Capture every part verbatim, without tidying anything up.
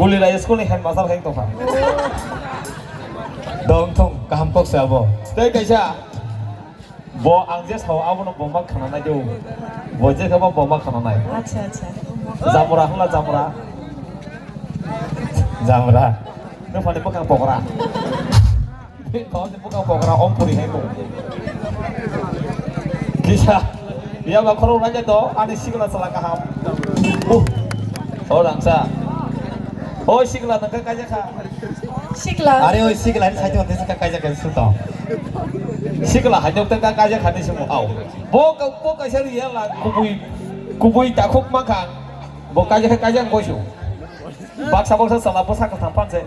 Gulilai school ni headmaster hai tongkha. Dong thung, kaham kok se abo. Tei kaisa, bo ang je sao abono bo ma khana nai do. Bo je kha bo ma khana nai. Acha, acha. Jamura hwnla jamura. Jamura. Nung phani bwkhang pokra. Bini thok ni bwkhang pokra om puri hai bo. Kisa. Iya ba khorok nai to ani sikla sala kaham. Uh. O rangsa. O sikla nang ka kaja kha. Sikla. Are o sikla ni sai to te ka kaja ka su to. Sikla hai to ka kaja kha ni simu au. Bo ka bo kaisa riya la kubui kubui takhuk ma kha. Bo kaja kha kaja ko su. Baksa baksa sala bo saka tham pan se.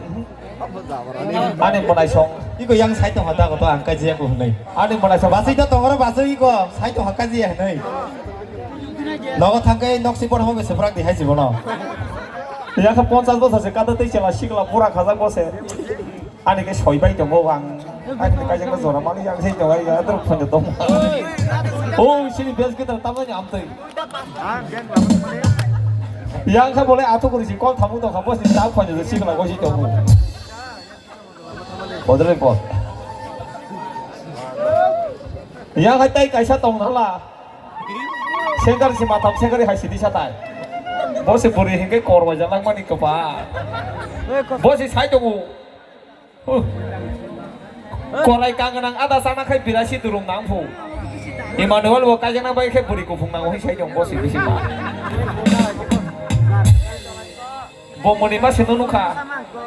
Ani mwnai song. Iko yang side tong hota koto ang kaji aku hwnwi. Ani mwnai song. Basui to tongoro basui iko side tong kaji ya hwnwi. Nogo thangkai nok si por home se prak di hai jibono. Ya kha ponchas bosor se kata tei chela sikla pura khajak bose. Ani ke soi bai tongo ang. Ani ke kaijak jora mani yang sei tongo ya tor phone tong. Oh, sini best guitar tamani amtwi. Yang kha bole ato kori si kol thamu to kha bos ni ta khon je sikla gosi to. Bodre bol. Yang kha tai kaisa tong nala. Sengkar si matham sengkar hai sidi satai. Bo se buri hingke kor waja lang mani kopa. Bo se sai tongo. Huh. Korai kanganang ada sana khai birasi durung nang phu. Emmanuel bo kaijana bai khai buri kuphung nang hoi sai jong bosi bisi ma. Bo moni ma sino nukha.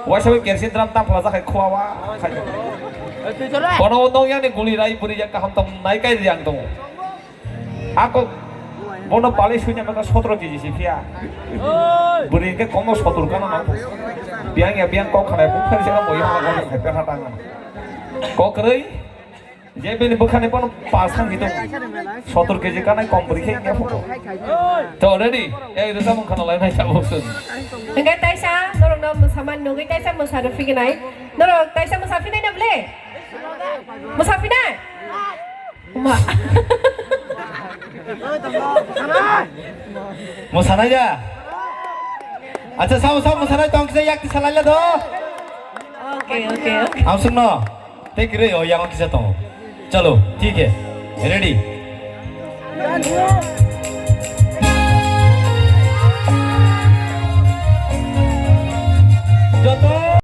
Waisa bai kersin dram tam phala jakhai khwa wa. Kono nong yang ni guli rai buri ya kaham tong nai kai riang tong. Ako bono palai suina maka sotro keji si phiya. Bwrwi ke komo sotor kana nang. Biang ya biang kok khanai buk phari saka boyo hana kok khai pera tang. Kok rei. Je bini bwkhani bono pas thang hito. Sotor keji kanai kom bwrwi khe ya phuko. To ready. Ei resa mung khana lai nai sabo sun. Hingke taisa norok no musaman nugui taisa musa rw phiginai. Norok taisa musa phinai na ble? Musa phinai? Uma. Mosanai da? Acha, sao, sao, mosanai tong kisa yak tisa laila do. Okay, okay, okay. Ang sungno. Te kire o yang kisa tong. Chalo, thik hai. Ready. Joto